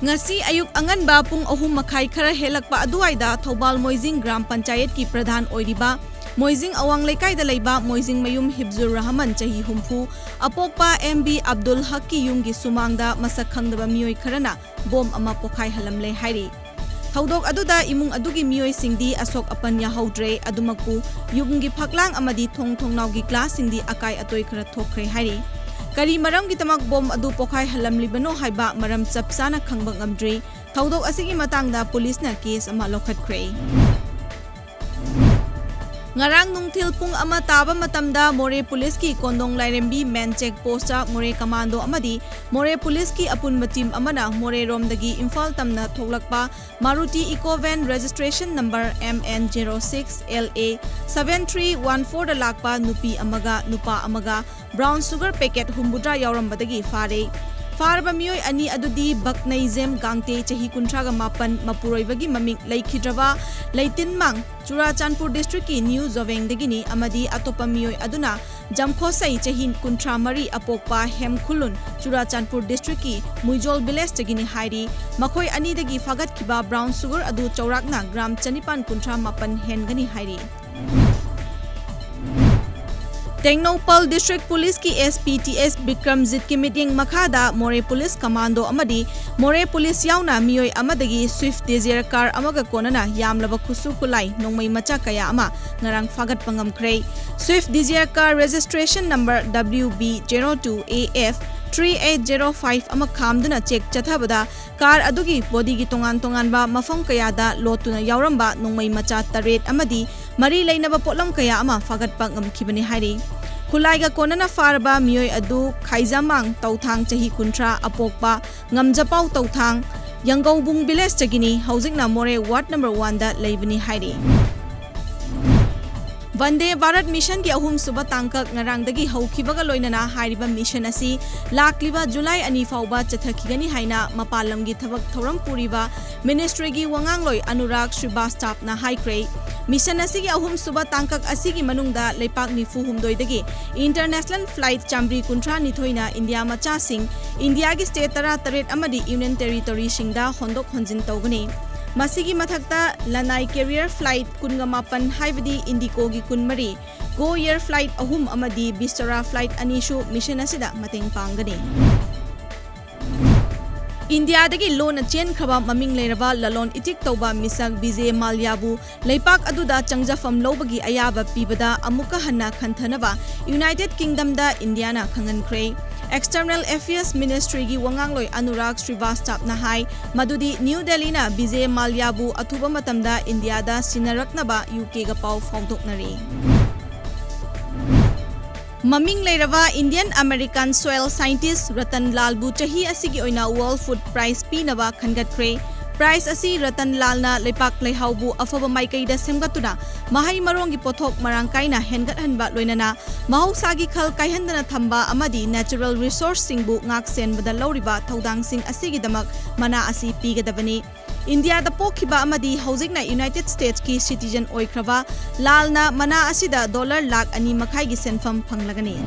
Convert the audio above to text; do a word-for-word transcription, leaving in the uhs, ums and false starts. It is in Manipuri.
ꯉꯁꯤ ꯑꯌꯨꯛ ꯑꯉꯟꯕ ꯄꯨꯡ ꯑꯍꯨꯝ ꯃꯈꯥꯏ ꯈꯔ ꯍꯦꯜꯂꯛꯄ ꯑꯗꯨꯋꯥꯏꯗ ꯊꯧꯕꯥꯜ ꯃꯣꯏꯖꯤꯡ ꯒ꯭ꯔꯥꯝ ꯄꯟꯆꯥꯌꯠꯀꯤ ꯄ꯭ꯔꯙꯥꯟ ꯑꯣꯏꯔꯤꯕ ꯃꯣꯏꯖꯤꯡ ꯑꯋꯥꯡ ꯂꯩꯀꯥꯏꯗ ꯂꯩꯕ ꯃꯣꯏꯖꯤꯡ ꯃꯌꯨꯝ ꯍꯤꯞꯖꯨꯔ ꯔꯍꯃꯟ, ꯆꯍꯤ ꯍꯨꯝꯐꯨ, ꯑꯄꯣꯛꯄ ꯑꯦꯝ ꯕꯤ ꯑꯕꯗꯨꯜ ꯍꯛꯀꯤ ꯌꯨꯝꯒꯤ ꯁꯨꯃꯥꯡꯗ ꯃꯁꯛ ꯈꯪꯗꯕ ꯃꯤꯑꯣꯏ ꯈꯔꯅ ꯕꯣꯝ ꯑꯃ ꯄꯣꯈꯥꯏꯍꯜꯂꯝꯂꯦ ꯍꯥꯏꯔꯤ꯫ ꯊꯧꯗꯣꯛ ꯑꯗꯨꯗ ꯏꯃꯨꯡ ꯑꯗꯨꯒꯤ ꯃꯤꯑꯣꯏꯁꯤꯡꯗꯤ ꯑꯁꯣꯛ ꯑꯄꯟ ꯌꯥꯍꯧꯗ꯭ꯔꯦ꯫ ꯑꯗꯨꯃꯛꯄꯨ ꯌꯨꯝꯒꯤ ꯐꯛꯂꯥꯡ ꯑꯃꯗꯤ ꯊꯣꯡ ꯊꯣꯡꯅꯥꯎꯒꯤ ꯒ꯭ꯂꯥꯁꯁꯤꯡꯗꯤ ꯑꯀꯥꯏ ꯑꯇꯣꯏ ꯈꯔ ꯊꯣꯛꯈ꯭ꯔꯦ ꯍꯥꯏꯔꯤ꯫ ꯀꯔꯤ ꯃꯔꯝꯒꯤꯗꯃꯛ ꯕꯣꯝ ꯑꯗꯨ ꯄꯣꯈꯥꯏꯍꯜꯂꯝꯂꯤꯕꯅꯣ ꯍꯥꯏꯕ ꯃꯔꯝ ꯆꯞ ꯆꯥꯅ ꯈꯪꯕ ꯉꯝꯗ꯭ꯔꯤ꯫ ꯊꯧꯗꯣꯛ ꯑꯁꯤꯒꯤ ꯃꯇꯥꯡꯗ ꯄꯨꯂꯤꯁꯅ ꯀꯦꯁ ꯑꯃ ꯂꯧꯈꯠꯈ꯭ꯔꯦ꯫ ꯉꯔꯥꯡ ꯅꯨꯡꯊꯤꯜ ꯄꯨꯡ ꯑꯃ ꯇꯥꯕ ꯃꯇꯝꯗ ꯃꯣꯔꯦ ꯄꯨꯂꯤꯁꯀꯤ ꯀꯣꯟꯗꯣꯡ ꯂꯥꯏꯔꯦꯝꯕꯤ ꯃꯦꯟ ꯆꯦꯛ ꯄꯣꯁꯇ ꯃꯣꯔꯦ ꯀꯃꯥꯟꯗꯣ ꯑꯃꯗꯤ ꯃꯣꯔꯦ ꯄꯨꯂꯤꯁꯀꯤ ꯑꯄꯨꯟꯕ ꯇꯤꯝ ꯑꯃꯅ ꯃꯣꯔꯦꯔꯣꯝꯗꯒꯤ ꯏꯝꯐꯥꯜ ꯇꯝꯅ ꯊꯣꯛꯂꯛꯄ Maruti eco van registration number M N zero six L A seven three one four ꯗ ꯂꯥꯛꯄ ꯅꯨꯄꯤ ꯑꯃꯒ ꯅꯨꯄꯥ ꯑꯃꯒ brown sugar packet ꯍꯨꯝꯐꯨꯇꯔꯥ ꯌꯥꯎꯔꯝꯕꯗꯒꯤ ꯐꯥꯔꯦ꯫ ꯐꯥꯔꯕ ꯃꯤꯑꯣꯏ ꯑꯅꯤ ꯑꯗꯨꯗꯤ ꯕꯛꯅꯩꯖꯦꯝ ꯒꯥꯡꯇꯦ, ꯆꯍꯤ ꯀꯨꯟꯊ꯭ꯔꯥꯒ ꯃꯥꯄꯟ, ꯃꯄꯨꯔꯣꯏꯕꯒꯤ ꯃꯃꯤꯡ ꯂꯩꯈꯤꯗ꯭ꯔꯕ ꯂꯩꯇꯤꯟꯃꯥꯡ, ꯆꯨꯔꯥꯆꯥꯟꯄꯨꯔ district ꯀꯤ ꯅ꯭ꯌꯨ ꯖꯣꯕꯦꯡꯗꯒꯤꯅꯤ ꯑꯃꯗꯤ ꯑꯇꯣꯞꯄ ꯃꯤꯑꯣꯏ ꯑꯗꯨꯅ ꯖꯝꯈꯣꯁꯩ, ꯆꯍꯤ ꯀꯨꯟꯊ꯭ꯔꯥ ꯃꯔꯤ, ꯑꯄꯣꯛꯄ ꯍꯦꯝꯈꯨꯂꯨꯟ, ꯆꯨꯔꯥꯆꯥꯟꯄꯨꯔ district ꯀꯤ ꯃꯨꯏꯖꯣꯜ village ꯇꯒꯤꯅꯤ ꯍꯥꯏꯔꯤ꯫ ꯃꯈꯣꯏ ꯑꯅꯤꯗꯒꯤ ꯐꯥꯒꯠꯈꯤꯕ brown sugar ꯑꯗꯨ ꯆꯥꯎꯔꯥꯛꯅ gram ꯆꯅꯤꯄꯥꯟ ꯀꯨꯟꯊ꯭ꯔꯥ ꯃꯥꯄꯟ ꯍꯦꯟꯒꯅꯤ ꯍꯥꯏꯔꯤ꯫ ꯇꯦꯡꯅꯧꯄꯜ district police ꯀꯤ S P T S ꯕꯤꯀ꯭ꯔꯝꯖꯤꯠꯀꯤ ꯃꯤꯠꯌꯦꯡ ꯃꯈꯥꯗ ꯃꯣꯔꯦ police commando ꯑꯃꯗꯤ ꯃꯣꯔꯦ police ꯌꯥꯎꯅ ꯃꯤꯑꯣꯏ ꯑꯃꯗꯒꯤ Swift Dzire car ꯑꯃꯒ ꯀꯣꯟꯅꯅ ꯌꯥꯝꯂꯕ ꯈꯨꯠꯁꯨ ꯈꯨꯠꯂꯥꯏ, ꯅꯣꯡꯃꯩ ꯃꯆꯥ ꯀꯌꯥ ꯑꯃ ꯉꯔꯥꯡ ꯐꯥꯒꯠꯄ ꯉꯝꯈ꯭ꯔꯦ꯫ Swift Dzire car registration number W B zero two A F three eight zero five ꯑꯃ ꯈꯥꯝꯗꯨꯅ check ꯆꯠꯊꯕꯗ car ꯑꯗꯨꯒꯤ body ꯒꯤ ꯇꯣꯉꯥꯟ ꯇꯣꯉꯥꯟꯕ ꯃꯐꯝ ꯀꯌꯥꯗ ꯂꯣꯠꯇꯨꯅ ꯌꯥꯎꯔꯝꯕ ꯅꯣꯡꯃꯩ ꯃꯆꯥ ꯇꯔꯦꯠ ꯑꯃꯗꯤ ꯃꯔꯤ ꯂꯩꯅꯕ ꯄꯣꯠꯂꯝ ꯀꯌꯥ ꯑꯃ ꯐꯥꯒꯠꯄ ꯉꯝꯈꯤꯕꯅꯤ ꯍꯥꯏꯔꯤ꯫ ꯈꯨꯠꯂꯥꯏꯒ ꯀꯣꯟꯅꯅ ꯐꯥꯔꯕ ꯃꯤꯑꯣꯏ ꯑꯗꯨ ꯈꯥꯏꯖꯥꯃꯥꯡ ꯇꯧꯊꯥꯡ, ꯆꯍꯤ ꯀꯨꯟꯊ꯭ꯔꯥ, ꯑꯄꯣꯛꯄ ꯉꯝꯖꯄꯥꯎ ꯇꯧꯊꯥꯡ, ꯌꯥꯡꯒꯧꯕꯨꯡ village ꯇꯒꯤꯅꯤ꯫ ꯍꯧꯖꯤꯛꯅ ꯃꯣꯔꯦ ward number one ꯗ ꯂꯩꯕꯅꯤ ꯍꯥꯏꯔꯤ꯫ ꯕꯟꯗꯦ ꯚꯥꯔꯠ ꯃꯤꯁꯟꯒꯤ ꯑꯍꯨꯝꯁꯨꯕ ꯇꯥꯡꯀꯛ ꯉꯔꯥꯡꯗꯒꯤ ꯍꯧꯈꯤꯕꯒ ꯂꯣꯏꯅꯅ ꯍꯥꯏꯔꯤꯕ ꯃꯤꯁꯟ ꯑꯁꯤ ꯂꯥꯛꯂꯤꯕ ꯖꯨꯂꯥꯏ ꯑꯅꯤ ꯐꯥꯎꯕ ꯆꯠꯊꯈꯤꯒꯅꯤ ꯍꯥꯏꯅ ꯃꯄꯥꯟ ꯂꯝꯒꯤ ꯊꯕꯛ ꯊꯧꯔꯝ ꯄꯨꯔꯤꯕ ꯃꯤꯅꯤꯁꯇ꯭ꯔꯤꯒꯤ ꯋꯥꯉꯥꯡꯂꯣꯏ ꯑꯅꯨꯔꯥꯒ ꯁ꯭ꯔꯤꯕꯥꯁꯇꯥꯞꯅ ꯍꯥꯏꯈ꯭ꯔꯦ꯫ ꯃꯤꯁꯟ ꯑꯁꯤꯒꯤ ꯑꯍꯨꯝꯁꯨꯕ ꯇꯥꯡꯀꯛ ꯑꯁꯤꯒꯤ ꯃꯅꯨꯡꯗ ꯂꯩꯄꯥꯛ ꯅꯤꯐꯨ ꯍꯨꯝꯗꯣꯏꯗꯒꯤ ꯏꯟꯇꯔꯅꯦꯁꯅꯦꯜ ꯐ꯭ꯂꯥꯏꯠ ꯆꯥꯃꯔꯤ ꯀꯨꯟꯊ꯭ꯔꯥ ꯅꯤꯊꯣꯏꯅ ꯏꯟꯗꯤꯌꯥ ꯃꯆꯥꯁꯤꯡ ꯏꯟꯗꯤꯌꯥꯒꯤ ꯁ꯭ꯇꯦꯠ ꯇꯔꯥ ꯇꯔꯦꯠ ꯑꯃꯗꯤ ꯌꯨꯅꯤꯌꯟ ꯇꯦꯔꯤꯇꯣꯔꯤꯁꯤꯡꯗ ꯍꯣꯟꯗꯣꯛ ꯍꯣꯟꯖꯤꯟ ꯇꯧꯒꯅꯤ꯫ ꯃꯁꯤꯒꯤ ꯃꯊꯛꯇ ꯂꯅꯥꯏ ꯀꯦꯔꯤꯌꯔ ꯐ꯭ꯂꯥꯏꯠ ꯀꯨꯟꯒ ꯃꯥꯄꯟ, ꯍꯥꯏꯕꯗꯤ ꯏꯟꯗꯤꯒꯣꯒꯤ ꯀꯨꯟꯃꯔꯤ, ꯒꯣ ꯑꯦꯌꯔ ꯐ꯭ꯂꯥꯏꯠ ꯑꯍꯨꯝ ꯑꯃꯗꯤ ꯕꯤꯁꯇꯥꯔꯥ ꯐ꯭ꯂꯥꯏꯠ ꯑꯅꯤꯁꯨ ꯃꯤꯁꯟ ꯑꯁꯤꯗ ꯃꯇꯦꯡ ꯄꯥꯡꯒꯅꯤ꯫ ꯏꯟꯗꯤꯌꯥꯗꯒꯤ ꯂꯣꯟꯅ ꯆꯦꯟꯈ꯭ꯔꯕ ꯃꯃꯤꯡ ꯂꯩꯔꯕ ꯂꯂꯣꯟ ꯏꯇꯤꯛ ꯇꯧꯕ ꯃꯤꯁꯛ ꯕꯤꯖꯦ ꯃꯥꯜꯌꯥꯕꯨ ꯂꯩꯄꯥꯛ ꯑꯗꯨꯗ ꯆꯪꯖꯐꯝ ꯂꯧꯕꯒꯤ ꯑꯌꯥꯕ ꯄꯤꯕꯗ ꯑꯃꯨꯛꯀ ꯍꯟꯅ ꯈꯟꯊꯅꯕ ꯌꯨꯅꯥꯏꯇꯦꯗ ꯀꯤꯡꯗꯝꯗ ꯏꯟꯗꯤꯌꯥꯅ ꯈꯪꯍꯟꯈ꯭ꯔꯦ꯫ ꯑꯦꯛꯁꯇꯔꯅꯦꯜ ꯑꯦꯐꯤꯌꯔꯁ ꯃꯤꯅꯤꯁꯇ꯭ꯔꯤꯒꯤ ꯋꯥꯉꯥꯡꯂꯣꯏ ꯑꯅꯨꯔꯥꯒ ꯁ꯭ꯔꯤꯕꯥꯁꯇꯥꯞꯅ ꯍꯥꯏ ꯃꯗꯨꯗꯤ ꯅ꯭ꯌꯨ ꯗꯦꯜꯂꯤꯅ ꯕꯤꯖꯦ ꯃꯥꯜꯌꯥꯕꯨ ꯑꯊꯨꯕ ꯃꯇꯝꯗ ꯏꯟꯗꯤꯌꯥꯗ ꯁꯤꯟꯅꯔꯛꯅꯕ ꯌꯨꯀꯦꯒ ꯄꯥꯎ ꯐꯥꯎꯗꯣꯛꯅꯔꯤ꯫ ꯃꯃꯤꯡ ꯂꯩꯔꯕ Indian American soil scientist Ratan ꯂꯥꯜꯕꯨ ꯆꯍꯤ ꯑꯁꯤꯒꯤ ꯑꯣꯏꯅ ꯋꯥꯔꯜꯗ ꯐꯨꯗ ꯄ꯭ꯔꯥꯏꯖ ꯄꯤꯅꯕ ꯈꯟꯒꯠꯈ꯭ꯔꯦ꯫ ꯄ꯭ꯔꯥꯏꯖ ꯑꯁꯤ ꯔꯇꯟ ꯂꯥꯜꯅ ꯂꯩꯄꯥꯛ ꯂꯩꯍꯥꯎꯕꯨ ꯑꯐꯕ ꯃꯥꯏꯀꯩꯗ ꯁꯦꯝꯒꯠꯇꯨꯅ ꯃꯍꯩ ꯃꯔꯣꯡꯒꯤ ꯄꯣꯠꯊꯣꯛ ꯃꯔꯥꯡ ꯀꯥꯏꯅ ꯍꯦꯟꯒꯠꯍꯟꯕ, ꯂꯣꯏꯅꯅ ꯃꯍꯧꯁꯥꯒꯤ ꯈꯜ ꯀꯥꯏꯍꯟꯗꯅ ꯊꯝꯕ ꯑꯃꯗꯤ ꯅꯦꯆꯔꯦꯜ ꯔꯤꯁꯣꯔꯁꯁꯤꯡꯕꯨ ꯉꯥꯛ ꯁꯦꯟꯕꯗ ꯂꯧꯔꯤꯕ ꯊꯧꯗꯥꯡꯁꯤꯡ ꯑꯁꯤꯒꯤꯗꯃꯛ ꯃꯅꯥ ꯑꯁꯤ ꯄꯤꯒꯗꯕꯅꯤ꯫ ꯏꯟꯗꯤꯌꯥꯗ ꯄꯣꯛꯈꯤꯕ ꯑꯃꯗꯤ ꯍꯧꯖꯤꯛꯅ ꯌꯨꯅꯥꯏꯇꯦꯗ ꯁ꯭ꯇꯦꯠꯁꯀꯤ ꯁꯤꯇꯤꯖꯟ ꯑꯣꯏꯈ꯭ꯔꯕ ꯂꯥꯜꯅ ꯃꯅꯥ ꯑꯁꯤꯗ ꯗꯣꯂꯔ ꯂꯥꯈ ꯑꯅꯤ ꯃꯈꯥꯏꯒꯤ ꯁꯦꯟꯐꯝ ꯐꯪꯂꯒꯅꯤ꯫